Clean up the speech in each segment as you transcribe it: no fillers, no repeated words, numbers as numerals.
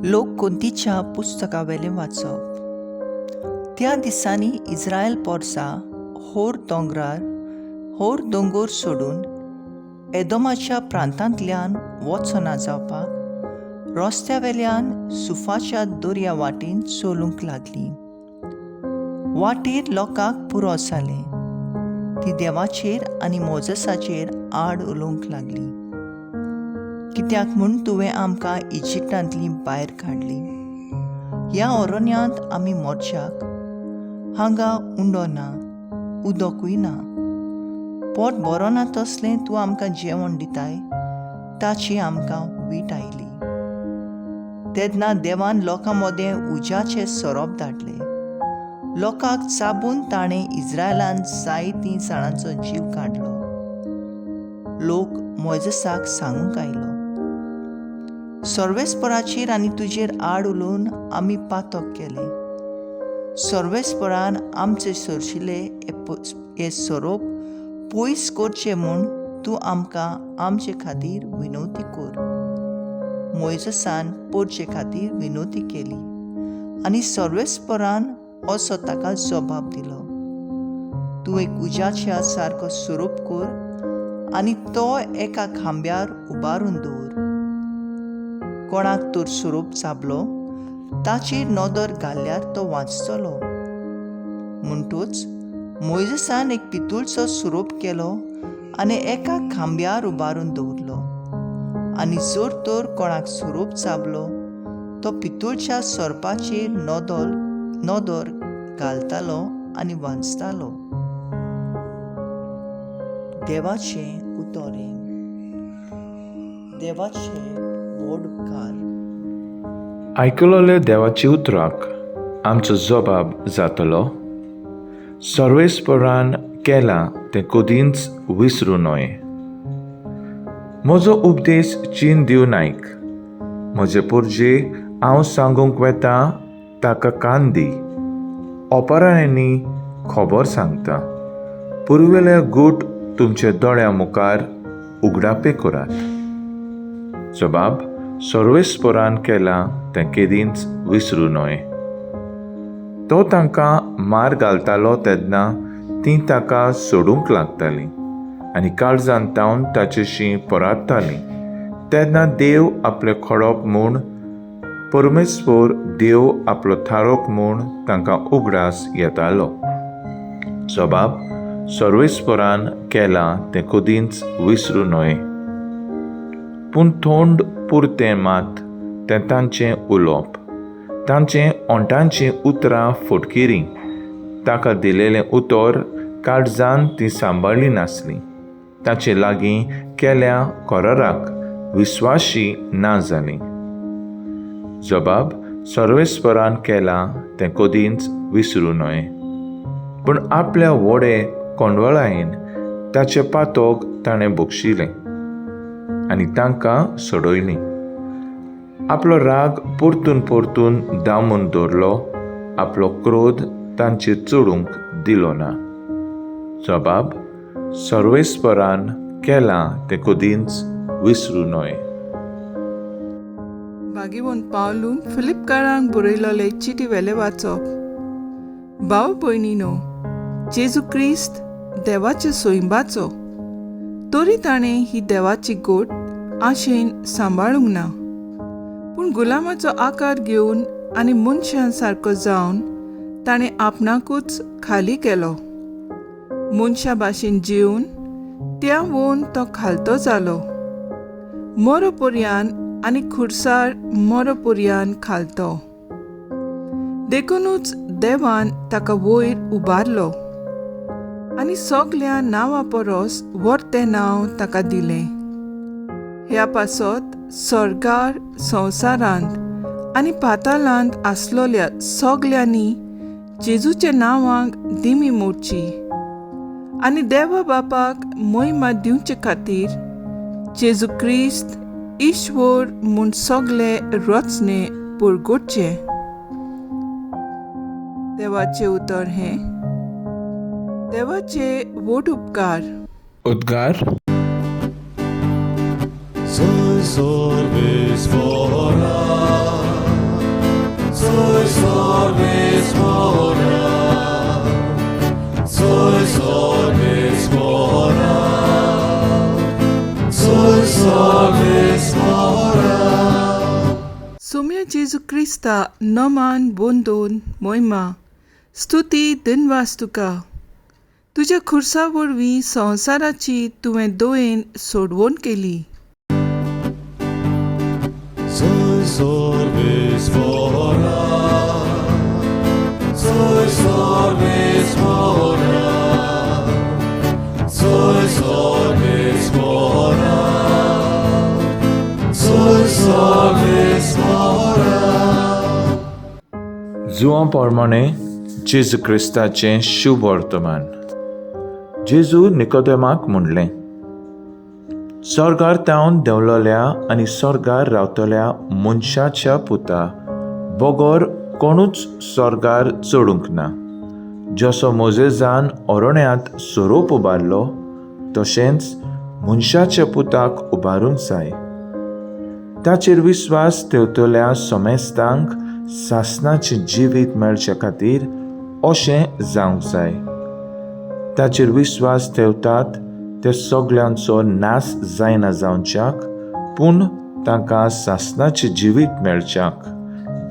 लोककोंतीच्या पुस्तकावेलें वाचप. त्या दिसांनी इस्रायल पोरसा होर दोंगरार होर दोंगोर सोडून एदोमाच्या प्रांतांतल्यान वचना जावपाक रस्त्या वेल्यान सुफाच्या दर्या वाटेन चलूंक लागली. वाटेर लोकांक पुरो जालें. ती देवाचेर आनी मोजसाचेर आड उलोवंक लागली. कित्याक म्हूण तुवें आमकां इजिप्तांतली भायर काडली? ह्या अरण्यांत आमी मोर्चाक हांगा उंडो ना, उदकूय ना. पोट बरो ना तसलें तूं आमकां जेवण दिताय, ताची आमकां वीट आयली. तेन्ना देवान लोकां मदें उज्याचे सोरोप धाडले. लोकांक चाबून ताणें इस्रायलान जायतीं जाणांचो जीव काडलो. लोक मोयजसाक सांगूंक आयलो, सर्वेस्पराचेर आनी तुजेर आड उलोवन आमी पातक केलें. सर्वेस्परान आमचे सरशिले हे सोरोप पयस करचे म्हूण तूं आमकां आमचे खातीर विनवती कर. मोयजसान पोरचे खातीर विनवती केली आनी सर्वेस्परान असो ताका जबाब दिलो, तूं एक उज्याच्या सारको सोरोप कर आनी तो एका खांब्यार उबारून दवर. कोणाक तर सोरोप चाबलो ताचेर नदर घाल्यार तो वांचतलो. म्हणटूच मोयजसान एक पितूळचो सोरोप केलो आनी एका खांब्यार उबारून दवरलो आनी जर तर कोणाक सोरोप चाबलो तो पितूळच्या सोरपाचेर नदर घालतालो आनी वांचतालो. देवाचें उतर हें. देवाचे व्हड उपकार. आयकलोले देवाची उतराक आमचो जबाब जातलो. सर्वेस्परान केलां तें कदींच विसरूं न्हय. म्हजो उपदेश चीन दिवन आयक, म्हजे पोरजे हांव सांगूंक वेता ताका कान दी. ओपरांनी खबर सांगता, पुर्विल्ले गूट तुमच्या दोळ्या मुखार उगडापे करात. जबाब सर्वेस्परान केलां तें केदींच विसरूं न्हय. तो तांकां मार घालतालो तेन्ना तीं ताका सोडूंक लागतालीं आनी काळजान तावन ताचेशी पराततालीं. तेन्ना देव आपलें खडप म्हूण, परमेश्वर देव आपलो थारोक म्हूण तांकां उगडास येतालो. जबाब सर्वेस्परान केलां तें कदींच विसरूं न्हय. पूण तोंड पुरतें मात तें तांचें उलोवप, तांचें ओंठांचीं उतरां फटकिरीं. ताका दिलेलें उतर काळजान ती सांबाळ्ळी नासली. ताचे लागीं केल्या कराराक विस्वाशी ना जाली. जबाब सर्वेस्परान केलां तें कदींच विसरूं न्हय. पूण आपल्या व्हडे कोंडवळायेन ताचें पातोक ताणें बक्षिलें आनी तांकां सोडयलीं. आपलो राग परतून परतून दामून दवरलो, आपलो क्रोध तांचेर चडूंक दिलो ना. जबाब सर्वेस्परान केलां तें कदींच विसरूं न्हय. बागीवन पावलून फिलिपकारांक बरयलोले चिटी वेले वाचप. भाव भयणीनो, जेजू क्रिस्त देवाच्या सोयंबाचो, तरी ताणें ही देवाची गोट आशेन सांबाळूंक ना, पूण गुलामाचो आकार घेवन आनी मनशां सारको जावन ताणें आपणाकूच खाली केलो. मनशा भाशेन जेवन त्या वोन तो खालतो जालो, मरो पर्यान आनी खुरसार मरो पर्यान खालतो. देखुनूच देवान ताका वयर उबारलो आनी सगल्या नांवा परस व्हड नांव ताका दिलें. ह्या पासत स्वर्गार, संवसारांत आनी पातालांत आसलोल्या सगल्यांनी जेजूच्या नांवांक दिमी मोडची आनी देवा बापाक मोहिमा दिवचे खातीर जेजू क्रिस्त ईश्वर म्हूण सगले रचने परगटचे. देवाचें उतर हें. देवाचे व्हड उपकार. उद्गार. Soy sorbis fora. सोम्या जेजू क्रिस्ता नमान बोंदोन मोयमा स्तुती दिनवास तुका. तुज्या खुर्सा वरवीं संवसाराची तुवें दोयेन सोडवण केली. Soy sorbis fora, soy sorbis fora, soy sorbis fora, soy sorbis fora. जुवां प्रमाणे जेजू क्रिस्ताचें शुभ वर्तमान. जेजू निकोदेमाक म्हणलें, स्वर्गार तावन देंवलोल्या आनी स्वर्गार रावतल्या मनशाच्या पुता बगर कोणूच स्वर्गार चडूंक ना. जसो मोजेजान ओरण्यांत सोरोप उबारलो, तशेंच मनशाच्या पुताक उबारूंक जाय. ताचेर विस्वास ठेवतल्या समेस्तांक सासणाचें जिवीत मेळचे खातीर अशें जावंक जाय. ताचेर विस्वास ठेवतात ते सगल्यांचो नाश जायना जावच्याक, पूण तांकां सासणाचें जिवीत मेळच्याक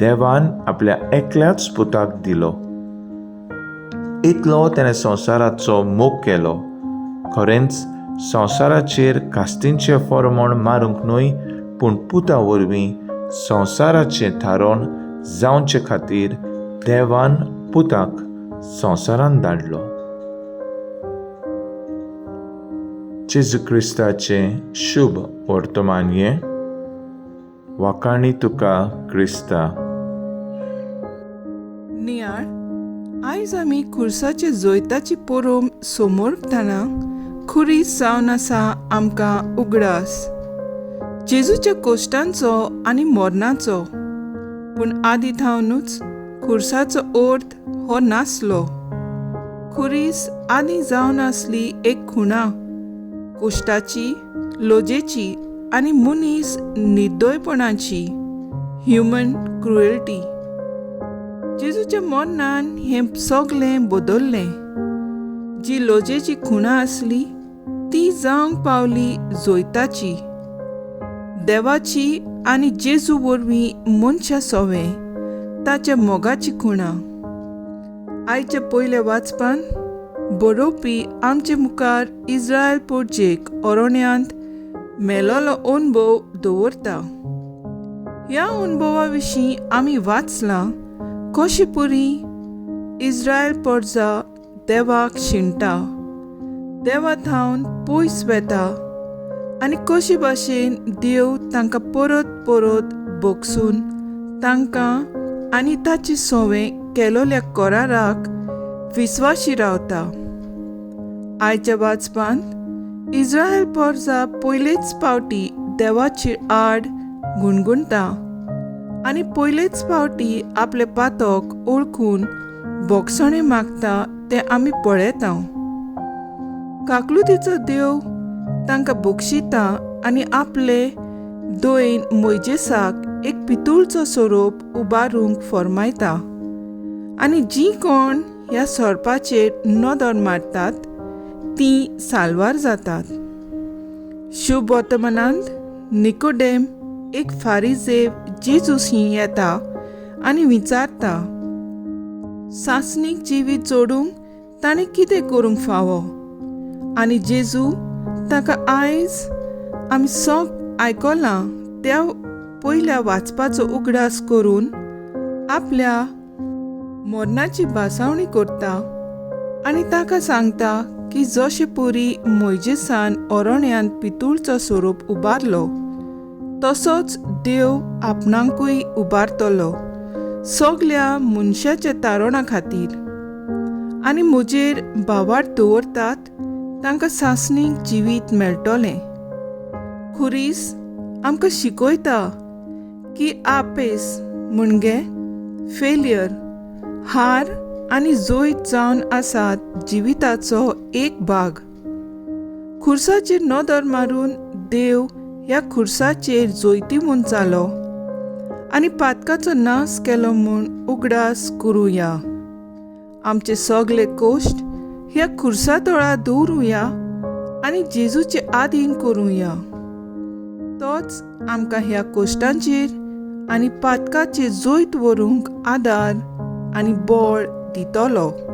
देवान आपल्या एकल्याच पुताक दिलो. इतलो तेणें संवसाराचो मोग केलो. खरेंच संवसाराचेर कास्तींचें फॉर्मोण मारूंक न्हय, पूण पुता वरवीं संवसाराचें थारोवन जावचे खातीर देवान पुताक संवसारान धाडलो. जेजू क्रिस्ताचें शुभ वर्तमान हें. वाखाणी तुका क्रिस्ता. नियाळ. आयज आमी खुर्साचे जोयताची पोरोम समोरतना खुरीस जावन आसा आमकां उगडास जेजूच्या कोश्टांचो आनी मोरनाचो. पूण आदी थावनूच खुर्साचो अर्थ हो नासलो. खुरीस आदी जावन आसली एक खुणा कोश्टाची, लोजेची आनी मनीस निर्दयपणाची, ह्युमन क्रुएल्टी. जेजूच्या मरणान हें सगलें बदल्लें. जी लोजेची खुणा आसली ती जावंक पावली जोयताची, देवाची आनी जेजू वरवीं मनशा सोवें ताच्या मोगाची खुणा. आयच्या पयल्या वाचपान बरोवपी आमचे मुखार इस्रायल पोर्जेक ओरोण्यांत मेलोलो अणभव दवरता. ह्या अणभवा विशीं आमी वाचलां कशे पुरी इस्रायल पोर्जा देवाक शिणटा, देवा थावन पयस वेता आनी कशे भाशेन देव तांकां परत परत भोगसून तांकां आनी ताचे सोवें केलोल्या कराराक विस्वाशी रावता. आयच्या वाचपांत इस्रायल पोर्जा पयलेच पावटी देवाची आड गुणगुणटा आनी पयलेच पावटी आपले पातक ओळखून भोगसणें मागता तें आमी पळयता. काकलुतीचो देव तांकां बक्षिता आनी आपले दोयन मोयजेसाक एक पितूळचो सोरोप उबारूंक फर्मायता आनी जीं कोण ह्या सोरपाचेर नदर मारतात तीं साल्वार जातात. शुभ वर्तमानांत निकोडेम एक फारिजेव जेजूशी येता आनी विचारता, सासणीक जिवीत जोडूंक ताणें कितें करूंक फावो? आनी जेजू ताका आयज आमी सग आयकलां त्या पयल्या वाचपाचो उगडास करून आपल्या मरणाची भासावणी करता आनी ताका सांगता की जशे पुरी मोयजेसान ओरोण्यांत पितूळचो सोरोप उबारलो तसोच देव आपणाकूय उबारतलो सगल्या मनशाच्या तारोणा खातीर, आनी म्हजेर भावार्थ दवरतात तांकां सासणीक जिवीत मेळटलें. खुरीस आमकां शिकयता की आपेस म्हणजे फेलियर, हार आनी जैत जावन आसात जिविताचो एक भाग. खुर्साचेर नदर मारून देव ह्या खुर्साचेर जैती म्हूण जालो आनी पातकाचो नाश केलो म्हूण उगडास करुया. आमचे सगले कोश्ट ह्या खुर्सा तळा दवरुया आनी जेजूचे आदीन करुया. तोच आमकां ह्या कोश्टांचेर आनी पातकाचे जैत व्हरूंक आदार आनी बळ दितलो.